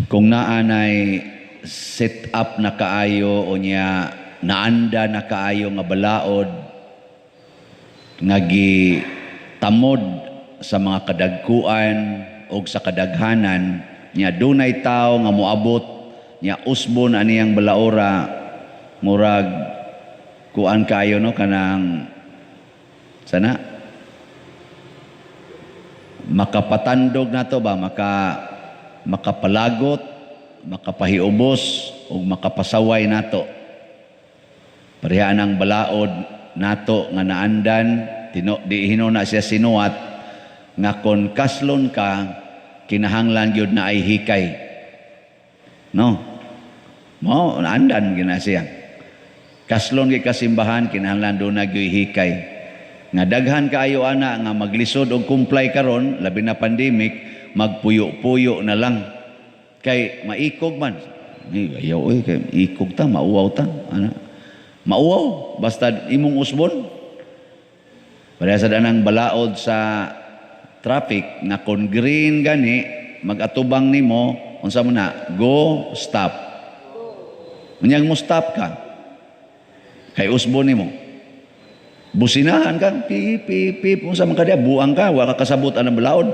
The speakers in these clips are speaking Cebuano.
Kung naa nay set up na kaayo o nya naanda na kaayo nga balaod nga gitamod sa mga kadagkuan o sa kadaghanan nya dunay tawo nga moabot nya usbon aniyang balaora, murag kuan kaayo, no, kanang sana makapatandog nato ba, makapalagot, makapahiubos ug makapasaway nato. Pareha ang balaod nato nga naandan tino, di hinuna siya sinuwat nga kon kaslon ka, kinahanglan gyud na ay hikay, no? Mo naandan gina siya, kaslon gyud kasimbahan, kinahanglan duna gyud hikay. Nga daghan kaayo ana nga maglisod og comply karon, labi na pandemic, magpuyo-puyo na lang kay maikog man. Ay, ayaw oy, kay ikog ta, mauwaw ta ana, mauwaw basta imong usbon. Pareha sa danang balaod sa traffic nga kon green gani, magatubang nimo, unsa mo na, go, stop. Unyag mo stop ka kay usbon nimo, businahan ka, pi pi pi, unsa man ka diya, buang ka, wa ka kasabot anang balaod.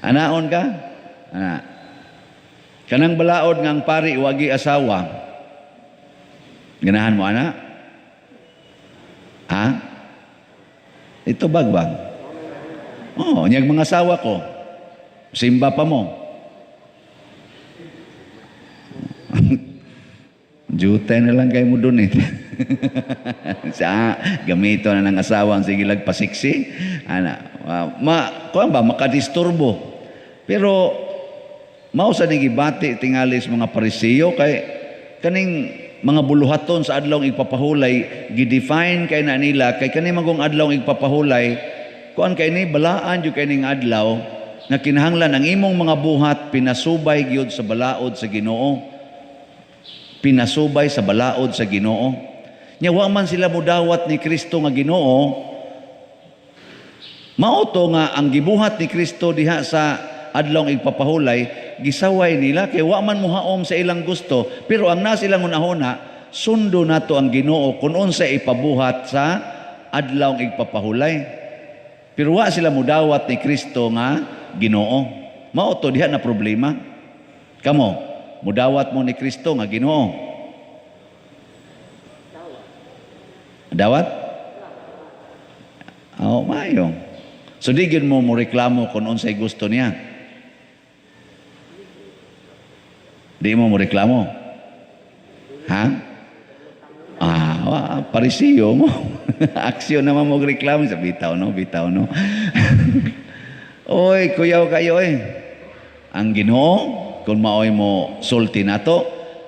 Anaon ka ana. Kanang balaod nga ang pari wagi asawa, ganahan mo ana? Ha, ito bagbag. Oh, nyag mga asawa ko, simba pa mo. Jute na lang kayo mo dun eh. Sa gamito na ng asawa ang sige lag pasiksi. Ana, ma kuan ba, makadisturbo. Pero mao sa gibati tingali sa mga Parisiyo kay kaning mga buluhaton sa adlawng igpapahulay, gi-define kay na nila kay kani magong adlawng igpapahulay, kuan kay ni, balaan jud kay ning adlaw nga kinahanglan ang imong mga buhat pinasubay gyud sa balaod sa Ginoo, pinasubay sa balaod sa Ginoo. Nya wa man sila mudawat ni Kristo nga Ginoo. Mao to nga ang gibuhat ni Kristo diha sa adlawng igpapahulay, gisaway nila kay wa man mohaom sa ilang gusto, pero ang nasa ilang hunahuna, sundo nato ang Ginoo kung unsa ipabuhat sa adlawng igpapahulay. Pero wa sila mudawat ni Kristo nga Ginoo. Mao to diha na problema. Kamo, mudawat mo ni Kristo nga Ginoo? Dawat? Oh, maayo. So di gyud mo mo reklamo kung unsay gusto niya. Di mo mo reklamo. Ha? Ah, wa, parisiyo mo. Aksyon naman mo reklamo sa bitaw no, bitaw no. Oy, kuyaw kayo eh. Ang Ginoo kung maoy mo sulti nato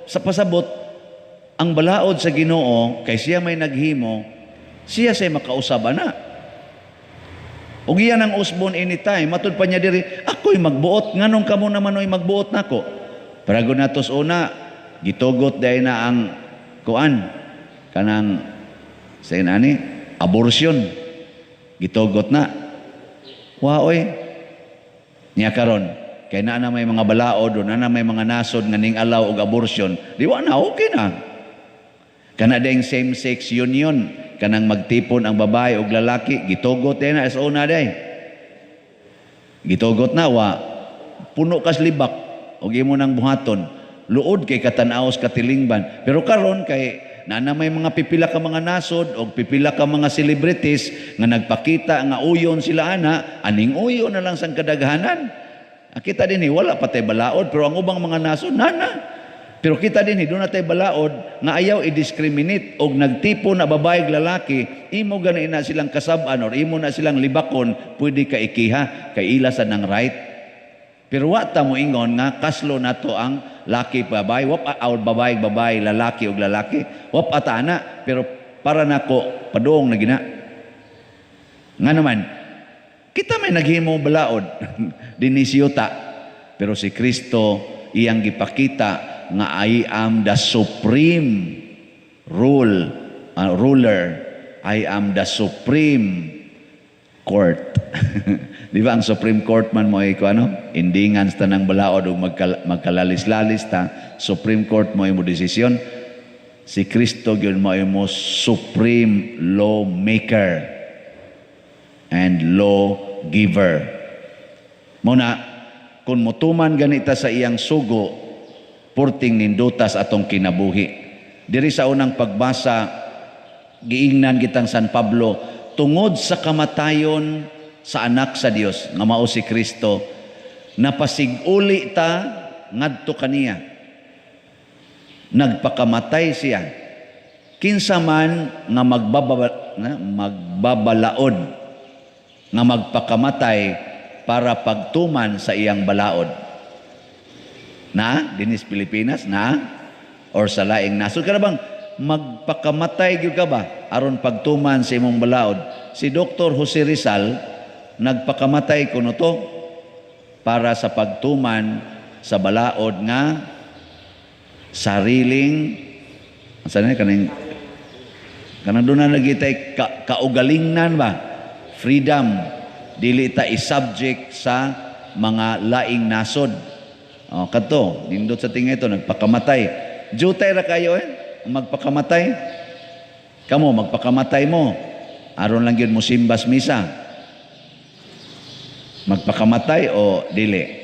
sa pasabot, ang balaod sa Ginoo kay siya may naghimo, siya say makausab ana. Ug iyan ang usbon anytime. Matud pa niya diri, ako'y magbuot, nganong kamo naman oy magbuot nako? Parago natos una, gitugot dahil na ang kuan kanang sa inani abortion, gitugot na. Wa oy niya karon kay naa na may mga balaod o naa na may mga nasod nga ning alaw og abortion, di wa na, okay na. Kana ding same-sex union, kanang magtipon ang babae og lalaki, gitugot din na sa una day. Gitugot na, wa puno kas libak og imo nang buhaton. Luod kay katanaos katilingban. Pero karon kay naa na may mga pipila ka mga nasod og pipila ka mga celebrities nga nagpakita nga uyon sila ana, aning uyon na lang sang kadaghanan. Kita din wala pa tay balaod, pero ang ubang mga nasod nana. Pero kita din, doon na tayo balaod nga ayaw i-discriminate og nagtipo na babae ug lalaki, imo gani na silang kasab-an or imo na silang libakon, pwede ka ikiha kay ila sa nang right. Pero wa ta mo ingon nga kaslo nato ang laki babae, wap or babae babae, lalaki og lalaki. Wap ata ana, pero para nako padung na gina. Nga naman, kita may naghimo balaod dinhi siyuta, pero si Kristo iyang gipakita nga I am the supreme ruler. I am the supreme court. Di ba ang Supreme Court man mo ko ano? Indingan sa tanang balaod ug magkalalis-lalis ta, Supreme Court mo mo desisyon. Si Kristo gyud mo mo supreme lawmaker and law giver. Mao na kung mutuman ganita sa iyang sugo, purting nindutas atong kinabuhi. Diri sa unang pagbasa, giingnan kitang San Pablo, tungod sa kamatayon sa anak sa Dios nga mao si Kristo, napasiguli ta ngadto kaniya. Nagpakamatay siya. Kinsa man nga magbabalaod nga magpakamatay para pagtuman sa iyang balaod. Na dinis Pilipinas na or sa laing nasod ka na bang magpakamatay gyud ka ba aron pagtuman sa imong balaod? Si Dr. Jose Rizal nagpakamatay kuno to para sa pagtuman sa balaod nga sariling asa na kaning kanang doon na nagitay kaugalingnan ba, freedom, dili ta i-subject sa mga laing nasod. Oh, kadto nindot sa tingay to nagpakamatay. Jutay ra kayo eh magpakamatay. Kamo magpakamatay mo aron lang gyud mo simbas misa. Magpakamatay o dili?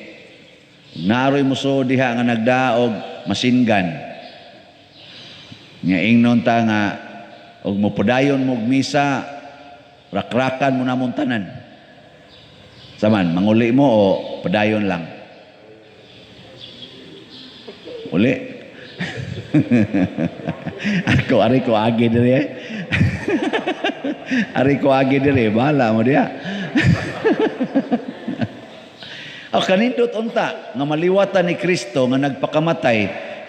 Naaroy mo so diha nga nagdaog machine gun. Nga ingnon ta nga og mopudayon mo og misa, rakrakan mo namong tanan. Saman, manguli mo o padayon lang? Uli. Ako, ari ko agi diri eh. Ari ko agi diri, bahala mo diha. O kanindot unta nga maliwatan ni Kristo nga nagpakamatay,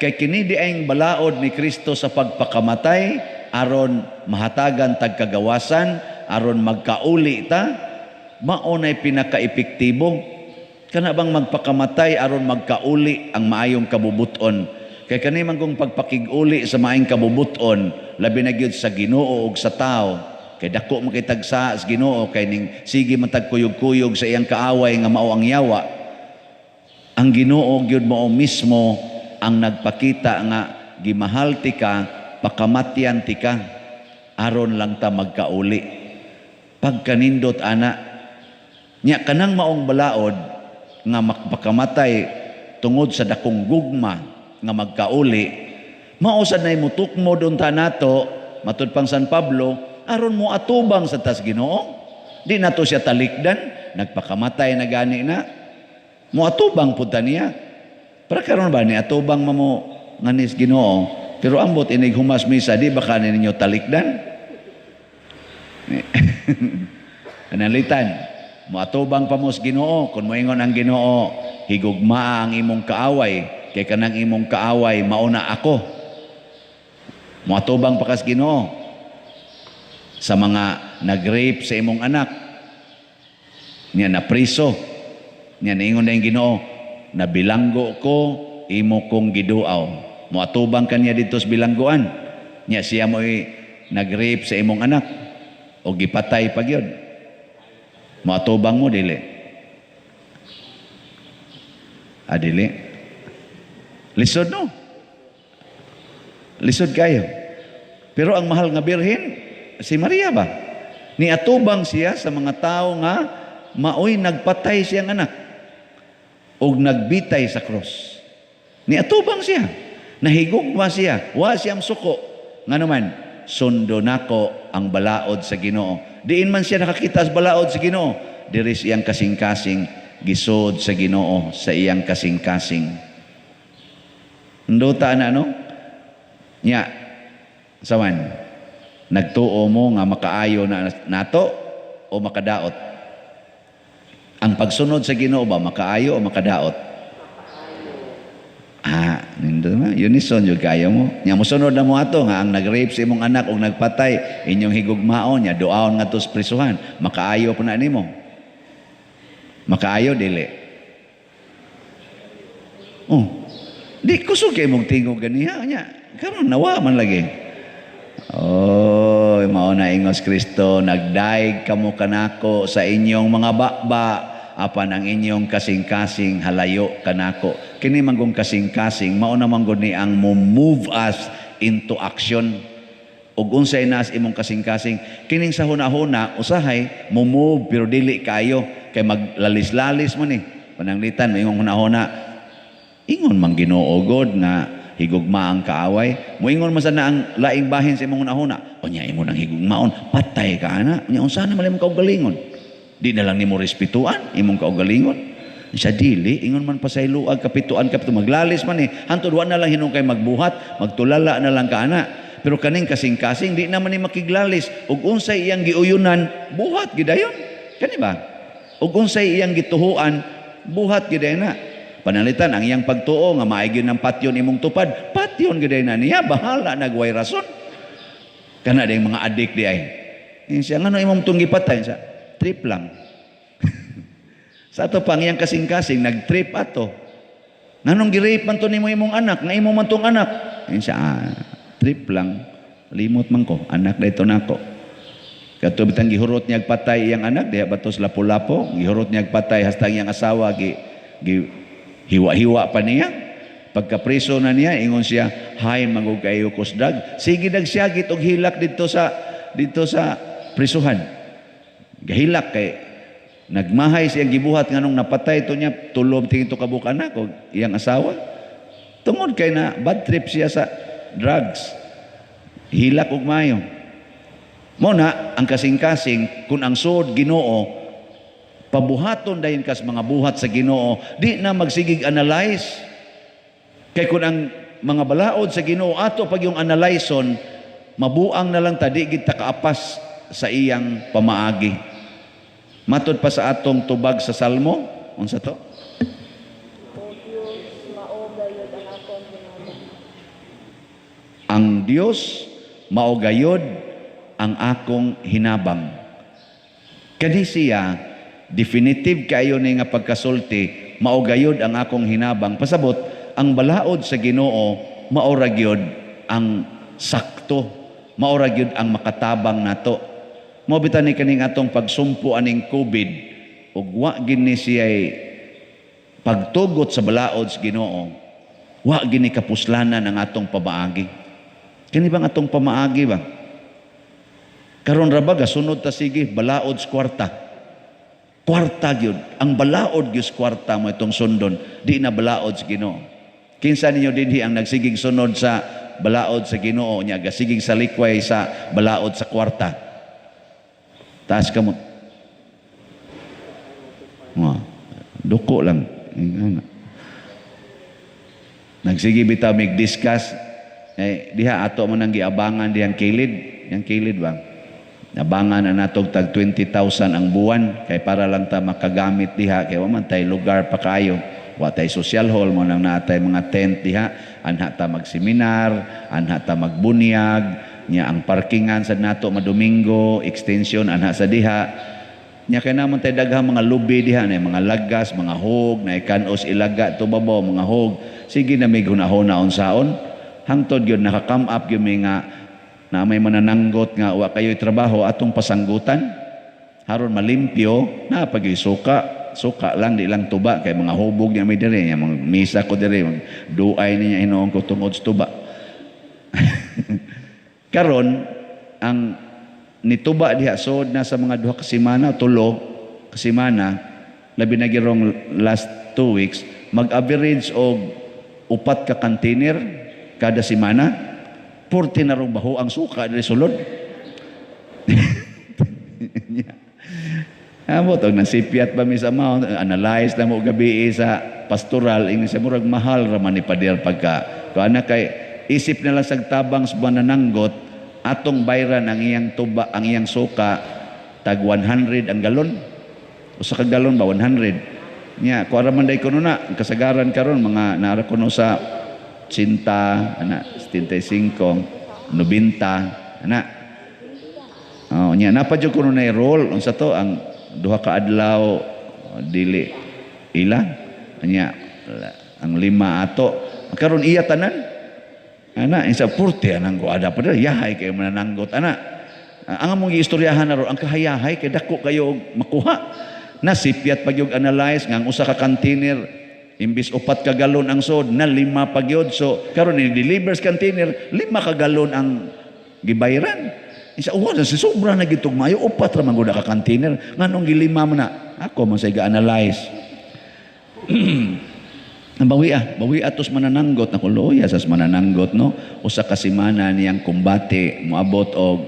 kay kini di ang balaod ni Kristo sa pagpakamatay aron mahatagan tagkagawasan, aron magkauli ta, mao nay pinaka-epektibo. Kana bang magpakamatay aron magkauli ang maayong kabubuton? Kay kani man kung pagpakig-uli sa maayong kabubuton, labi na gyud sa Ginoo ug sa tao. Kay dako man kay tagsa sa Ginoo, kay ning sige man tagkuyog-kuyog sa iyang kaaway nga mao ang yawa. Ang Ginoo gyud mao mismo ang nagpakita nga gimahal ti ka, pakamatyan ti ka, aron lang ta magkauli. Pagkanindot ana, nya kanang maong balaod nga magpakamatay tungod sa dakong gugma nga magkauli, mao sad nay mutukmod unta nato, matud pang San Pablo, aron mo atubang sa tas Ginoo. Di nato siya talikdan, nagpakamatay na gani na, moatubang pud ta niya. Para karon ba ni atubang mamo nga nis Ginoo, pero ambot inig humas misa, di ba kanin ninyo talikdan? Kanalitan, moatubang pa mo sa Ginoo, kung moingon ang Ginoo, higugmaa ang imong kaaway, kay kanang imong kaaway mauna ako. Moatubang pa kas Ginoo sa mga nag-rape sa imong anak, niya napriso, niya niingon na yung Ginoo, nabilanggo ko, imo kong giduaw. Moatubang kaniya dito sa bilanggoan, niya siya mo'y nag-rape sa imong anak o gipatay pa gyud. Moatubang mo dili? Ah, dili. Lisod no? Lisod kayo. Pero ang mahal nga birhen, si Maria ba? Niatubang siya sa mga tao nga maoy nagpatay siyang anak og nagbitay sa cross. Niatubang siya. Nahigugma siya. Wa siyang suko. Nga naman, sundo nako ang balaod sa Ginoo. Diin man siya nakakita sa balaod sa Ginoo, diri sa iyang kasing-kasing, gisod sa Ginoo sa iyang kasing-kasing. Nduta na no? Nya, sawan, nagtuo mo nga makaayo na nato o makadaot? Ang pagsunod sa Ginoo ba makaayo o makadaot? Ah, nindo na, unison jud kayo mo. Nya mosunod na mo ato nga ang nag-rape sa imong anak og nagpatay, inyong higugmaon nya duaon ngadto sa prisuhan, makaayo pa na nimo. Makaayo dili? Oh. Di kusog kay mong tingog ganiha nya. Karon nawa man lagi. Oh, mao na ingos Kristo, nagdaig kamo kanako sa inyong mga baba. apan ang inyong kasing-kasing halayo kanako. Kini manggong kasing-kasing mao na man gud ni ang mo move us into action. Ug unsay nas imong kasing-kasing kining sa hunahuna, usahay mo move pero dili kayo kay maglalis-lalis mo ni. Pananglitan may imong hunahuna, ingon man Ginoo god nga higugma ang kaaway. Moingon man sana ang laing bahin sa imong hunahuna, unya imo nang higugmaon, patay ka ana. Unya unsa na man imong kaugalingon? Di na lang nimo respetuan imong kaugalingon. Sa dili ingon man pasayloag kapituan kapito, maglalis man ni hantod wa na lang hinungkay magbuhat, magtulala na lang ka ana. Pero kaning kasing-kasing di naman ni makiglalis, ug unsay iyang giuyunan, buhat gidayon. Kani ba? Ug unsay iyang gituhuan, buhat gidayon na. Panalitan ang iyang pagtuo nga maay gyud ng patyon imong tupad, patyon gyud na niya, bahala nagway rason. Kana ding mga adik di ay. Siya, ngano imong tong gipatay? Siya, trip lang. Sa ato pang iyang kasing-kasing, nag-trip ato. Nganong gi-rape man to nimo imong anak, nga imo man tong anak? Siya, trip lang. Limot man ko, anak na ito nako. Kato bitang gihurot niya patay iyang anak, diha batos Lapu-Lapu, gihurot niya patay hasta iyang asawa gi hiwa-hiwa pa niya. Pagkapreso na niya, ingon siya, "Hay, mangog kayo kusdag." Sige nagsyagit og hilak didto sa prisuhan. Gahilak kay nagmahay siyang gibuhat nganong napatay to niya tulom tingin to kabuk anak og iyang asawa. Tungod kay na bad trip siya sa drugs. Hilak og mayo. Mo na ang kasing-kasing, kung ang suod Ginoo, pabuhaton dayon kas mga buhat sa Ginoo, di na magsigig analyze. Kay kung ang mga balaod sa Ginoo ato pag yung analyson, mabuang na lang ta, di gid ta kaapas sa iyang pamaagi. Matod pa sa atong tubag sa Salmo, unsa to? O Diyos, mao gayud ang akong hinabang. Ang Dios mao gayod ang akong hinabang. Kani siya definitive kayo ni nga pagkasulti, mao gayod ang akong hinabang. Pasabot, ang balaod sa Ginoo mao ra gyud ang sakto, mao ra gyud ang makatabang nato. Mao bitan ni kaning atong pagsumpo aning COVID ug wa gini siya pagtugot sa balaod sa Ginoo, wa gini kapuslanan ang atong pamaagi. Kani bang atong pamaagi ba? Karon ra ba gasunod ta sige balaod sa kwarta? Kwarta gyud. Ang balaod gyud sa kwarta mo itong sundon, di na balaod sa Ginoo. Kinsa ninyo dinhi ang nagsigig sunod sa balaod sa Ginoo nya gasigig sa likway sa balaod sa kwarta? Taas kamot. Nga, duko lang. Ingana. Nagsige bitaw mig discuss eh, diha ato man ang giabangan dihang kilid, yang kilid ba? Abangan na natog tag 20,000 ang buwan kay para lang ta makagamit diha kay wa man tay lugar pa kayo. Wa tay social hall, mo nang natay mga tent diha, anha ta magseminar, anha ta magbunyag, nya ang parkingan sa nato madomingo, extension anha sa diha. Nya kay naman tay daghang mga lubi diha na mga lagas, mga hog, na kanos ilaga to babaw mga hog. Sige na may hunahuna unsaon. Hangtod gyud naka-come up gyud mi nga na may manananggot nga wa kayo'y trabaho, atong pasanggutan haron malimpyo na pag suka suka lang, di lang tuba kay mga hubog niya may diri niya mga misa ko diri, duay niya hinuon ko tungod sa tuba. Karon ang nituba diha sod na sa mga 2 ka semana, 3 ka semana, labi na girong last 2 weeks, mag-average og 4 ka container kada semana. 40 na rong baho ang suka diri sulod. Yeah. Amo tog nasipyat ba mi sa mao, analyze na mo gabi sa pastoral, ingin sa murag mahal ra man ni pader pagka kuan kay isip na lang sa tabang sa manananggot, atong bayran ang iyang tuba, ang iyang suka tag 100 ang galon. Usa ka galon ba 100. Nya kuan ra man day kuno na ang kasagaran karon mga naara kuno sa 80 ana, 75, 90 ana. Oh, nya napa jud kuno na roll unsa to ang 2 ka adlaw dili ila nya ang 5 ato karon iya tanan ana isa purte anang ko ada pa yahay kay manananggot ana. Ang among giistoryahan na ro ang kahayahay kay dako kayo og makuha. Nasipyat pag yung analyze nga ang usa ka container, imbis 4 ka galon ang sod, na 5 pa gyud. So karon ni deliver sa container, 5 ka galon ang gibayran. Isa uwa si sobra na gitug maayo, 4 ra man gud ka container, nganong gilima man na? Ako man say ga-analyze. Ang bawi ah, bawi atos manananggot ako, loya sa manananggot, no. Usa ka semana niyang kumbate moabot og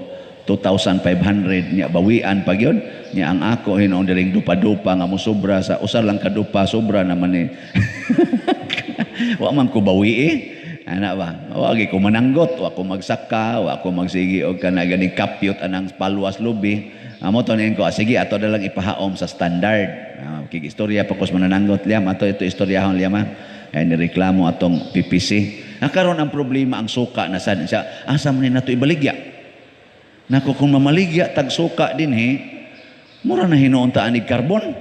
2,500 niya, bawian pa gyud niya. Ang ako hinuon diring dupa-dupa nga mosobra sa usa lang ka dupa, sobra naman eh. Wa man ko bawi eh. Ana ba? Wa gi ko mananggot, wa ko magsaka, wa ko magsigi og kana ganing kapyot anang palwas lubi. Amo to ko, ah, sige, ato na lang ipahaom sa standard. Ah, kig istorya pa ko sa manananggot liam, ato ito istoryahon liam ha. Kaya nireklamo atong PPC. Ah, karon ang problema ang suka na sad siya. Asa man ni nato ibaligya? Nako, kung mamaligya tag suka din he, mura na hinuon ta anig karbon.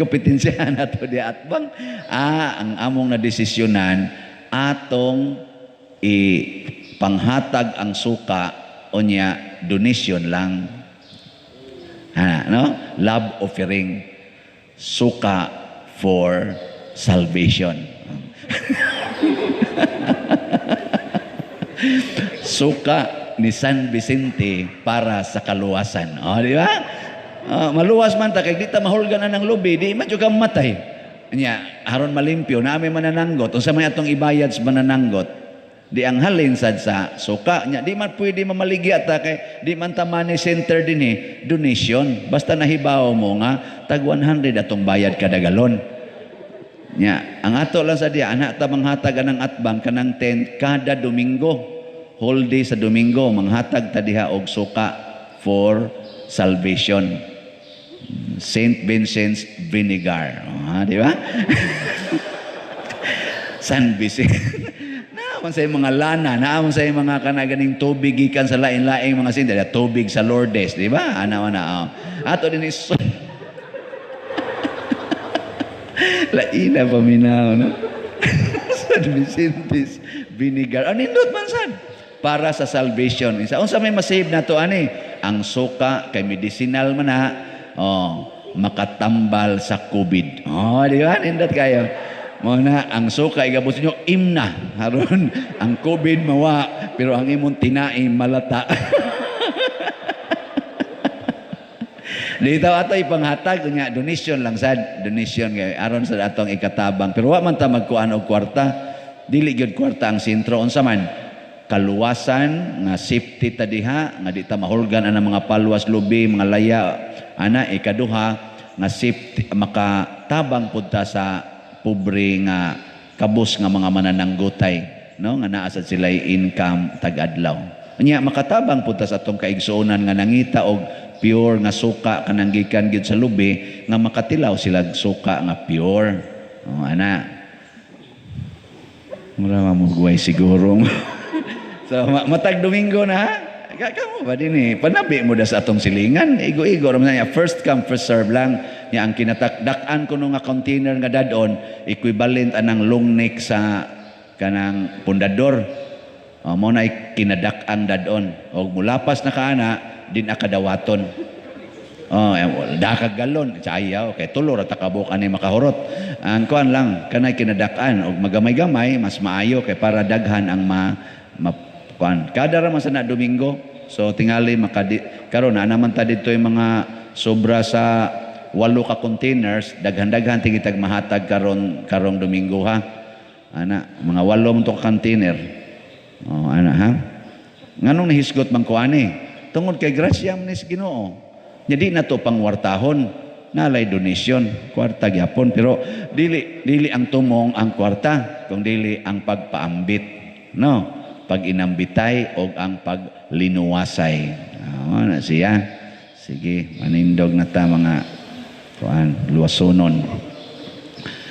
Kompetensya nato di atbang. Ah, ang among na desisyonan, atong ipanghatag ang suka unya donation lang. Ha, no? Love offering. Suka for salvation. Suka ni San Vicente para sa kaluwasan. O, di ba? Ah, maluwas man ta kay di ta mahulgan na ng lubi, di man jud ka matay. Nya, aron malimpyo, na may manananggot. Unsa may atong ibayad sa manananggot? Di ang halin sad sa suka nya, di man pwede mamaligya ta kay di man ta money center din eh, donation. Basta nahibaw mo nga tag 100 atong bayad kada galon. Nya, ang ato lang sa diya, anak ta manghatag anang atbang kanang tent kada Domingo. Whole day sa Domingo manghatag ta diha og suka for salvation. Saint Vincent's Vinegar. Oh, di ba? San Vicente. Naman sa mga lana, naman sa mga kanaganing tubig gikan sa lain-laing mga sinda, tubig sa Lourdes, di ba? Ana ana. Oh. Ato din is Laina paminaw, no? San Vicente's Vinegar. Ano nindot man sad? Para sa salvation. Isa unsa may masave nato ani? Ang suka kay medicinal man na. Oh, makatambal sa COVID. Oh, di ba? Nindot kayo. Mo na ang suka igabot niyo imna. Haron ang COVID mawa pero ang imong tinai malata. Dito ato ipanghatag nya donation lang sad, donation kay aron sa atong ikatabang. Pero wa man ta magkuan og kwarta, dili gyud kwarta ang sentro, unsa man kaluwasan nga safety ta diha nga di ta mahulgan ang mga palwas lubi, mga laya ana. Ikaduha nga safety, makatabang pud ta sa pobre nga kabus nga mga manananggutay, no, nga naa sad sila income tag-adlaw. Nya makatabang pud ta sa atong kaigsuonan nga nangita og pure nga suka kanang gikan gyud sa lubi nga makatilaw sila suka nga pure. Oh, ana. Mura mamuguay siguro. So matag Domingo na ha. Kamo ba din eh? Panabi mo da sa atong silingan. Igo-igo ra man niya. First come, first serve lang. Nya ang kinatakdakan ko nga container nga dadon, equivalent anang long neck sa kanang pundador. O, mo na kinadak-ang dadon. Og mulapas na kaana, din akadawaton. Oh, eh, da ka galon, sayaw kay tulo ra ta kabuk ani makahurot. Ang kuan lang kanay kinadak-an og magamay-gamay mas maayo kay para daghan ang ma kuan. Kada ra man sa na Domingo. So tingali makadi karon na naman ta dito yung mga sobra sa 8 ka containers, daghan-daghan tigitag mahatag karon karong Domingo ha. Ana, mga 8 mo to ka container. Oh, ana ha. Nganong nahisgot man ko ani? Tungod kay grasya man ni sa Ginoo. Nya di na to pangwartahon, nalay donation, kwarta gyapon, pero dili dili ang tumong ang kwarta, kung dili ang pagpaambit, no? Pag inambitay og ang paglinuwasay. Oh, na siya. Sige, manindog na ta mga kuan, luwasonon.